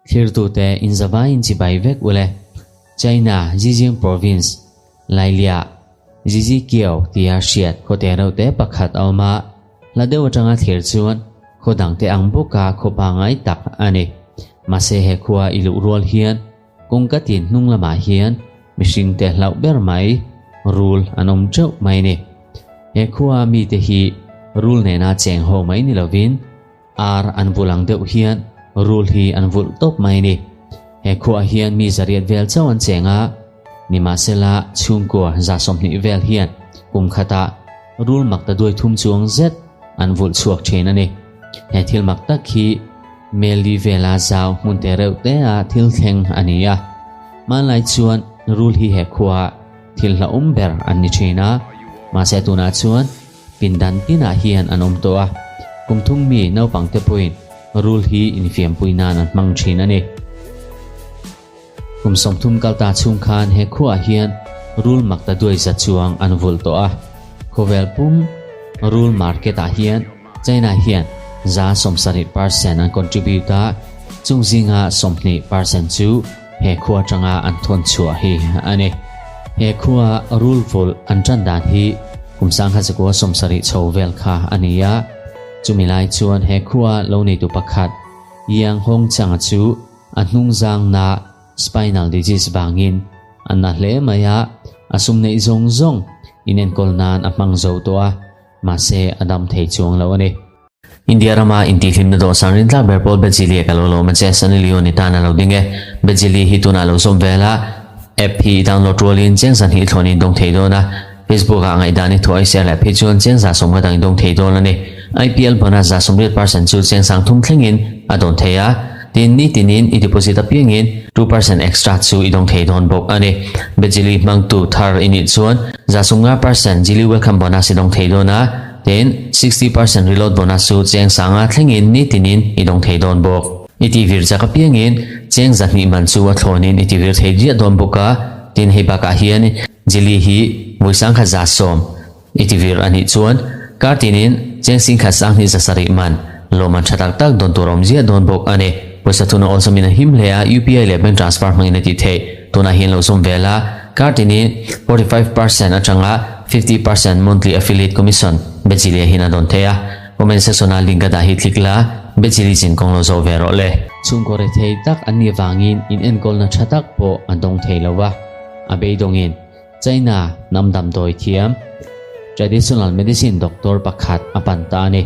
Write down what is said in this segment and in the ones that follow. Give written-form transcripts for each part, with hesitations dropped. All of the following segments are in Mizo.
Thlirtute inzavaiin chibai vek ule. China, Zhejiang Province, Lailia, Zizikiau tia hriat khawte reuhte pakhat a awm a, hla deuh atanga thlir chuan khaw dangte ang bawka khaw pangngai tak a ni. Mahse he khua i luh rual hian kawngka tin hnung lamah hian mihringte hlauh ber mai rul an awm teuh mai ni. He khua mite hi rul nena cheng ho mai ni lovin Ar an vulh ang deuh hian rul hi an vulh tawp mai a ni. He khuaah hian mi zariat vel chauh an cheng a, nimahsela chhungkua 20 vel hian kum khatah rul mak ta duai thum chuang zet an vulh chhuak thin a ni. He thil mak tak hi Meli vela zau hmun te reuh te a thil thleng a ni a. Hmanlai chuan rul hi he khuaah thil hlauhawm ber an ni thin a, mahse tunah chuan Pindan tinah hian an awm tawh a, kum thum mi naupangte pawhin rul hi infiampui nan an hmang thin a ni. Kum 30 kal ta chhung khan he khuaah hian rul mak ta duai za chuang an vulh tawh a, khawvel pum rul market ah hian China hian 70% an contribute a, chung zinga 20% chu he khua atanga an thawn chhuah hi a ni. He khua rul vulh an tan dan hi kum 1970 chho vel kha a ni a, chumi lai chuan he khua lo neitu pakhat Yang Hong Chang-a chu a hnung zangna spinal disease vangin a na hle mai a, a sum neih zawng zawng inenkawl nan a hmang zo tawh a, mahse a dam thei chuang lo a ni. India rama intihhlimna dawhsan rintlak ber pawl Bejili a ka lo lawm a che, Sunny Leone tan a lo ding e. Bejili hi tunah lo zawm vel a, app hi i download rualin cheng zahnih thlawn in dawng thei dawn a, Facebook ah ngaihdan i thuai share leh phei chuan cheng 90 dang i dawng thei dawn a ni. IPL bonus 80% chu cheng 30 thlengin a dawn thei a, tin nitinin i deposit apiangin 2% extra chu i dawng thei dawn bawk a ni. Bejili hmangtu thar i nih chuan 50% Jili welcome bonus i dawng thei dawn a, Tin, 60% reload bonus chu cheng sanga thlengin nitinin i dawng thei dawn bawk. I tivir chak apiangin cheng 200 man chu a thlawnin i tivir thei diah dawn bawk a, tin hei bakah hian Jili hi vawi 1110 i tivir a nih chuan kar tinin cheng 17,700 man lawmman tha tak tak dawn tur a awm ziah dawn bawk a ni. Pawisa thuna awlsamin a him hle a, UPI leh bank transfer hmangin a tih theih. Tunah hian lo zawm vel a, kar tinin 45% atanga 50% monthly affiliate commission Bejilia hian a dawn thei a. Comment section ah link a dah hi click la, Bejili chin kawng lo zawh ve rawh le. Chhungkaw rethei tak an nih vangin inenkawlna tha tak pawh a dawng thei lo va, a beidawngin China hnam damdawi thiam, traditional medicine doctor pakhat a pan ta a ni.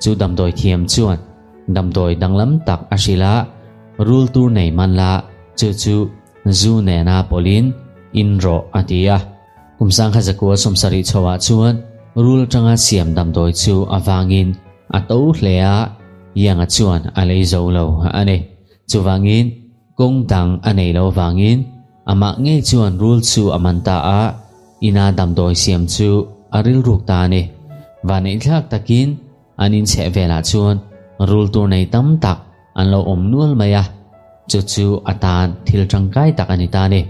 Chu damdawi thiam chuan Damdawi danglam tak a hrilh a, rul tur nei man la, chu chu zu nena pawlhin in rawh a ti a. Kum 1970 chhoah chuan rul atanga siam damdawi chu a vangin a to hle a, Yang-a chuan a lei zo lo a ni. Chuvangin kawng dang a nei lo vangin amah ngei chuan rul chu a man ta a, ina damdawi siam chu a rilruk ta a ni. Vaneihthlak takin An inchheh velah chuan rul tur nei tam tak an lo awm nual mai a, chu chu a tan thil tangkai tak a ni ta a ni.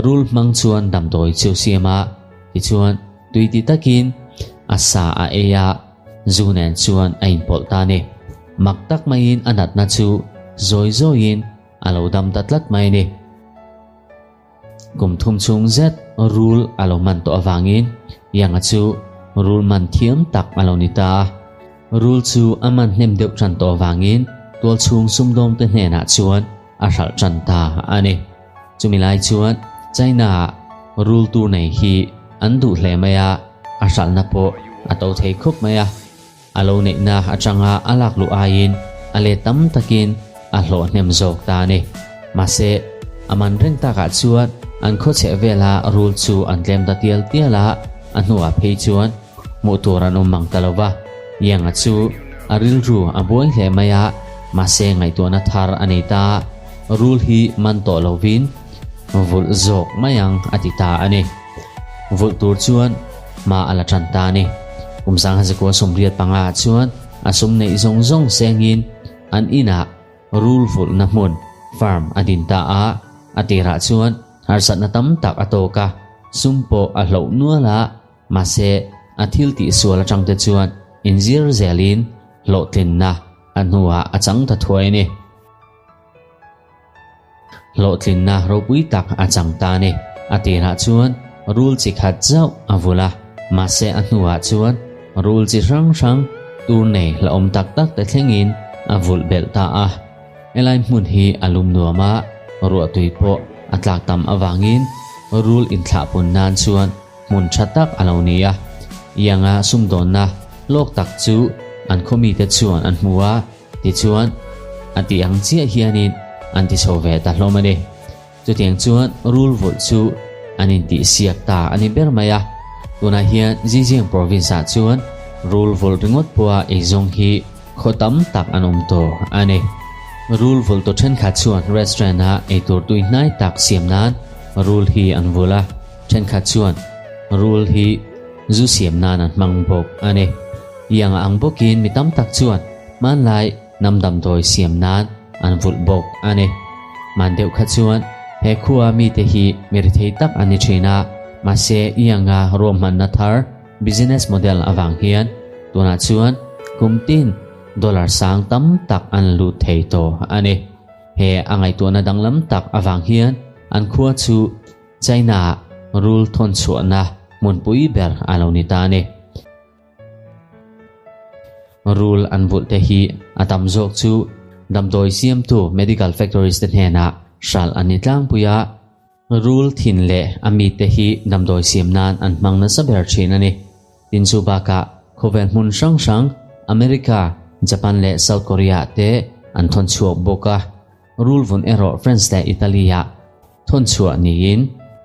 Rul hmang chuan damdawi chu siam a, tichuan tui ti takin a sa a ei a, zu nen chuan a inpawlh ta a ni. Mak tak maiin a natna chu zawi zawiin a lo dam ta tlat mai a ni. Kum thum chhung zet rul a lo man tawh avangin Yang-a chu rul man thiam tak a lo ni ta a. Rul chu a man hnem deuh tan tawh avangin tual chhung sumdawmte hnenah chuan a hralh tan ta a ni. Chumi lai chuan China-ah rul tur nei hi an duh hle mai a, a hralhna pawh a to thei khawp mai a. A lo neihna atanga a lak luh aiin a let tam takin a hlawh hnem zawk ta a ni. Mahse, a man reng takah chuan an khawchheh vela rul chu an tlem ta tial tial a, a hnuah phei chuan hmuh tur an awm mang ta lo va. Yang-a chu a rilru a buai hle mai a, mahse ngaihtuahna thar a nei ta. Rul hi man tawh lovin vulh zawk mai ang a ti ta a ni. Vulh tur chuan hma a la tan ta a ni. Kum 1985 ah chuan a sum neih zawng zawng sengin an inah rul vulhna hmun, farm, a din ta a. A tirah chuan harsatna tam tak a tawk a, sum pawh a hloh nual a, mahse a thil tihsual atangte chuan inzir zelin hlawhtlinna. A hnuah a chang ta thuai a ni. Hlawhtlinna ropui tak a chang ta a ni. A tirah chuan rul chi khat zauh a vul a, mahse a hnuah chuan rul chi hrang hrang tur nei hlauhawm tak tak te thlengin a vulh belh ta a. Helai hmun hi a lum nuam a, ruahtui pawh a tlak tam avangin rul inthlahpun nan chuan hmun tha tak a lo ni a. Ianga sumdawnna hlawk tak chu an khawmite chuan an hmu a, tichuan a tih ang chiah hianin an ti chho ve ta hlawm a ni. Chutiang chuan rul vulh chu an intihsiak ta a ni ber mai a. Tunah hian Zhejiang province-ah chuan rul vulh ringawt pawha eizawng hi khaw tam tak an awm tawh a ni. Rul vulhtu thenkhat chuan restaurant-a eitur tui hnai tak siam nan rul hi an vulh a, thenkhat chuan rul hi zu siam nan an hmang bawk a ni. Ianga ang bawkin mi tam tak chuan hmanlai hnam damdawi siam nan an vulh bawk a ni. Hman deuh kha chuan he khua mite hi mi rethei tak an ni thin a, mahse Ianga ruahmanna thar business model avang hian tunah chuan kum tin dollar sang tam tak an lut thei tawh a ni. He a ngaihtuahna danglam tak avang hian an khua chu China rul thawnchhuahna hmunpui ber a lo ni ta a ni. Rul an vulh te hi a tam zawk chu damdawi siamtu medical factories te hnenah hralh an ni tlangpui a, rul thin leh a mite hi damdawi siam nan an hmang nasa ber thin a ni. Tin chu bakah khawvel hmun hrang hrang America, Japan leh South Korea ah te an thawn chhuak bawk a, rul vun erawh France leh Italy ah thawn chhuah niin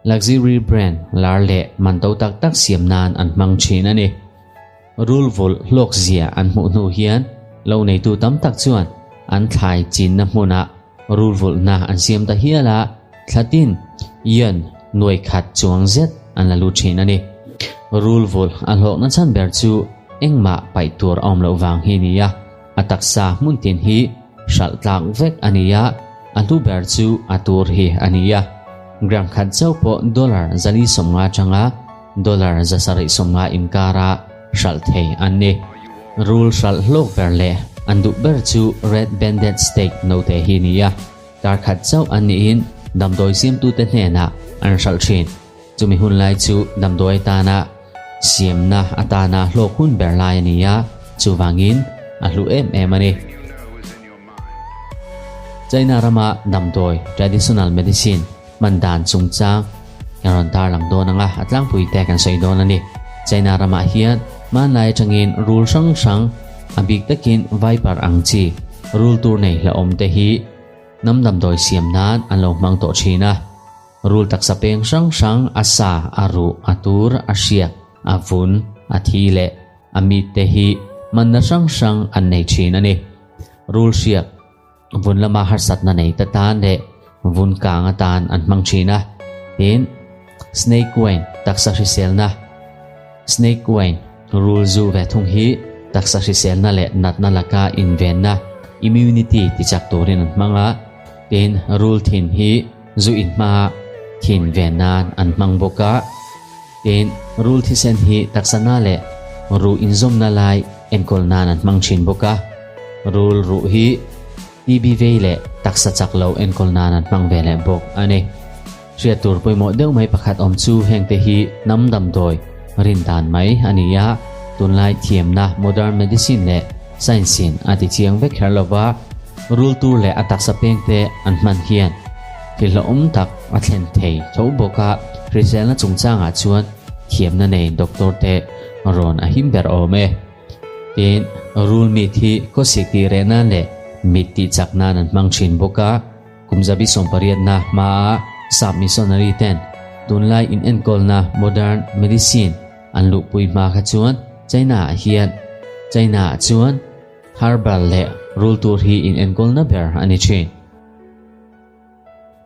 luxury brand lar leh man to tak tak siam nan an hmang thin a ni. Rul vulh hlawk zia an hmuh hnu hian lo neitu tam tak chuan an thlai chinna hmunah rul vulhna an siam ta hial a, thlatin yuan nuai khat chuang zet an la lut thin a ni. Rul vulh a hlawkna chhan ber chu engmah paih tur a awm loh vang hi ni a, a taksa hmun tin hi hralh tlak vek a ni a, a hlu ber chu a tur hi a ni a. Gram khat chauh pawh dollar zali sawmnga atanga dollar zasarih sawmnga inkara hralh thei an ni. Rul hralh hlawk ber leh an duh ber chu red banded snake note hi ni a, kar khat chauh an nihin damdawi siamtute hnenah an hralh thin. Chumi hun lai chu damdawi atana siamna atana hlawk hun ber lai a ni a, chuvangin a hlu em em a ni. China rama damdawi, traditional medicine, hman dan chungchang kan rawn tarlang dawn ang a, a tlangpui te kan sawi dawn a ni. China ramah hian hmanlai atangin rul hrang hrang, a bik takin viper ang chi rul tur nei hlauhawm te hi hnam damdawi siam nan an lo hmang tawh thin a. Rul taksa peng hrang hrang, a sa, a ruh, a tur, a hriak, a vun, a thi leh a mit te hi hmanna hrang hrang an nei thin a ni. Rul hriak, vun lama harsatna nei ta tan leh vun kang atan an hmang thin a. Tin, snake wine taksa hriselna, Snake wine, rul zu ve thung hi taksa hriselna leh natna laka invenna, immunity, tichak turin an hmang a. Tin, rul thin hi zu in hmaa thin ven nan an hmang bawk a. Tin, rul thisen hi taksana leh ruh inzawmna lai enkawl nan an hmang thin bawk a. Rul ruh hi TB vei leh taksa chak lo enkawl nan an hmang ve leh bawk a ni. Hriat tur pawimawh deuh mai pakhat awm chu hengte hi hnam damdawi rin dan mai a ni a, tunlai thiamna modern medicine leh science in a ti chiang vek kher lova, rul tur leh a taksa pengte an hman hian thil hlauhawm tak a thlen thei tho bawk a, hriselna chungchangah chuan thiamna nei doctor te rawn a him ber awm e. Tin, rul mit hi khawsik tih reh nan leh mit tih chak nan an hmang thin bawk a. Kum zabi sawmpariatna hmaa sap missionary ten tunlai inenkawlna modern medicine an luhpui hma kha chuan China ah hian China ah chuan herbal leh rul tur hi inenkawlna ber a ni thin.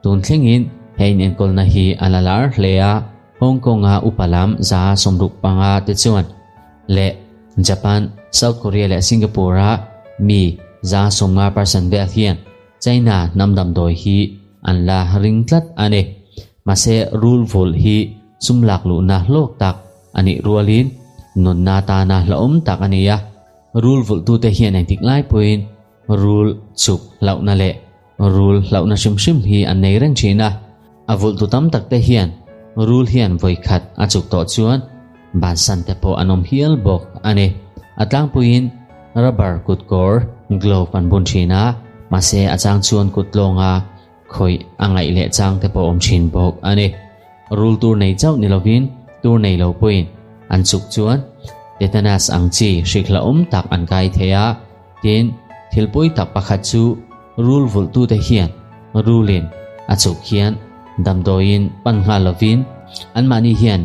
Tun thlengin he inenkawlna hi a la lar hle a, Hong Kong-a upa lam 65 te chuan leh Japan, South Korea leh Singapore-a mi 50% vel hian China hnam damdawi hi an la ring tlat a ni. Mahse rul vulh hi sum lak luhna hlawk tak a nih rualin nunna tana hlauhawm tak a ni a. Rul vulhtute hian engtik lai pawhin rul chuk hlauhna leh rul hlauhna hrim hrim hi an nei reng thin a. A vulhtu tam tak te hian rul hian vawi khat a chuk tawh chuan bansan te pawh an awm hial bawk a ni. A tlangpuiin rubber kutkawr, glove, an bun thin a, mahse a chang chuan kut tlawnga khawih a ngaih leh chang te pawh awm thin bawk a ni. Rul tur nei chauh ni lovin tur nei lo pawhin an chuk chuan tetanus ang chi hrik hlauhawm tak an kai thei a, tin thil pawi tak pakhat chu rul vulhtute hian rulin a chuk hian damdawiin pan nghal lovin anmahni hian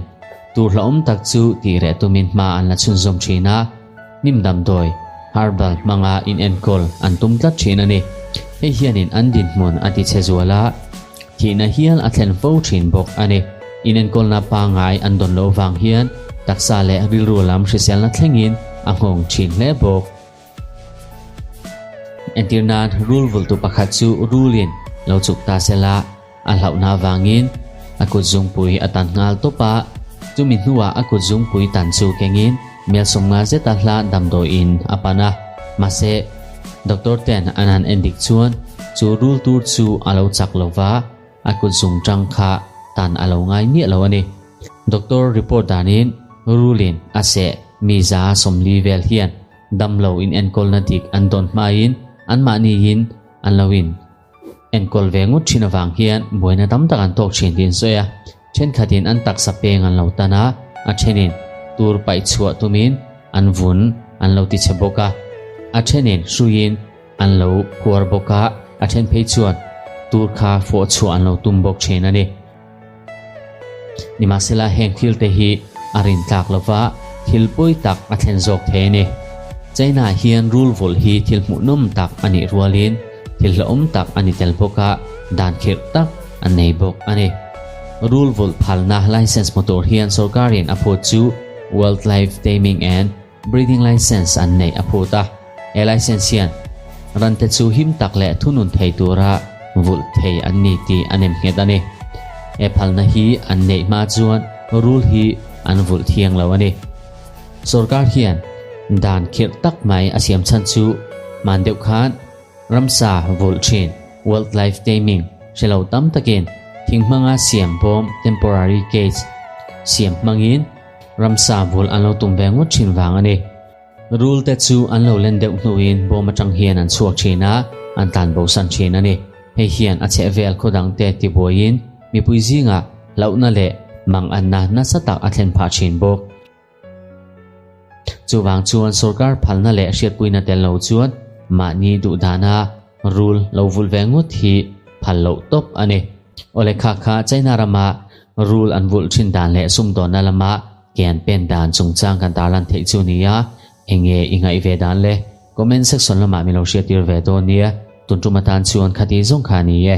tur hlauhawm tak chu tih reh tumin hma an la chhunzawm thin a. Hnim damdawi, herbal, hmanga inenkawl an tum tlat thin a ni. Hei hianin an dinhmun a tichhe zual a, thihna hial a thlen fo thin bawk a ni. Inenkawlna pangngai an dawn loh vang hian taksa leh rilru lam hriselna thlengin a nghawng thin hle bawk. Entir nan rul vultu pakhat chu rulin lo chuk ta sela, A hlauhna avangin a kut zungpui a tan nghal tawp a, chumi hnuah a kut zungpui tan chu kengin mel sawmnga zeta hla damdawiin a pan a. Mahse, doctor ten an han en dik chuan chu rul tur chu a lo chak lo va, a kut zung tang kha tan a lo ngai miah lo a ni. Doctor report danin rulin a seh mi 40 vel hian damlo inenkawlna dik an dawn hmain anmahniin an lo in Enkawl ve ngawt thin avang hian buaina tam tak an tawk thin tih an sawi a, thenkhatin an taksa peng an lo tan a, a thenin tur paih chhuah tumin an vun an lo ti chhe bawk a, a thenin hruiin an lo phuar bawk a, a then phei chuan tur kha fawh chhuah an lo tum bawk thin a ni. Nimahsela heng thil te hi a rin tlak lova thil pawi tak a thlen zawk thei a ni. China ah hian rul vulh hi thil hmuhnawm tak a nih rualin thil hlauhawm tak a ni tel bawk a, dan khirh tak an nei bawk a ni. Rul vulh phalna license hmu tur hian sorkarin a phut chu Wildlife Taming and Breeding License an neih a phut a, he license hian rante chu him tak leh thunun thei tura vulh thei an ni tih a nem nghet a ni. He phalna hi an neih hma chuan rul hi an vulh thiang lo a ni. Sorkar hian dan khirh tak mai a siam chhan chu hman deuh khan ramsa vulh thin, wildlife taming, hre lo tam takin thing hmanga siam bawm, temporary cage, siam hmangin Ramsa vul an lo tum ve ngawt thin vang a ni. Rul te chu an lo len deuh hnuin bawm atang hian an chhuak thin a, an tlan bosan thin a ni. Hei hian a chhehvel khaw dang te tibuaiin mipui zingah hlauhna leh manganna nasa tak a thlen phah thin bawk. Chuvang chuan sorkar phalna leh hriatpuina tel lo chuan mahni duhdana Rul lo vulh ve ngawt hi phal loh tawp a ni. Awle kha kha China rama rul an vulh thin dan leh sumdawnna lama ke an pen dan chungchang kan tarlan theih chu nia, enge i ngaih ve dan le? Comment section lamah min lo hriattir ve dawn nia, tun tum atan chuan khati zawng kha a ni e.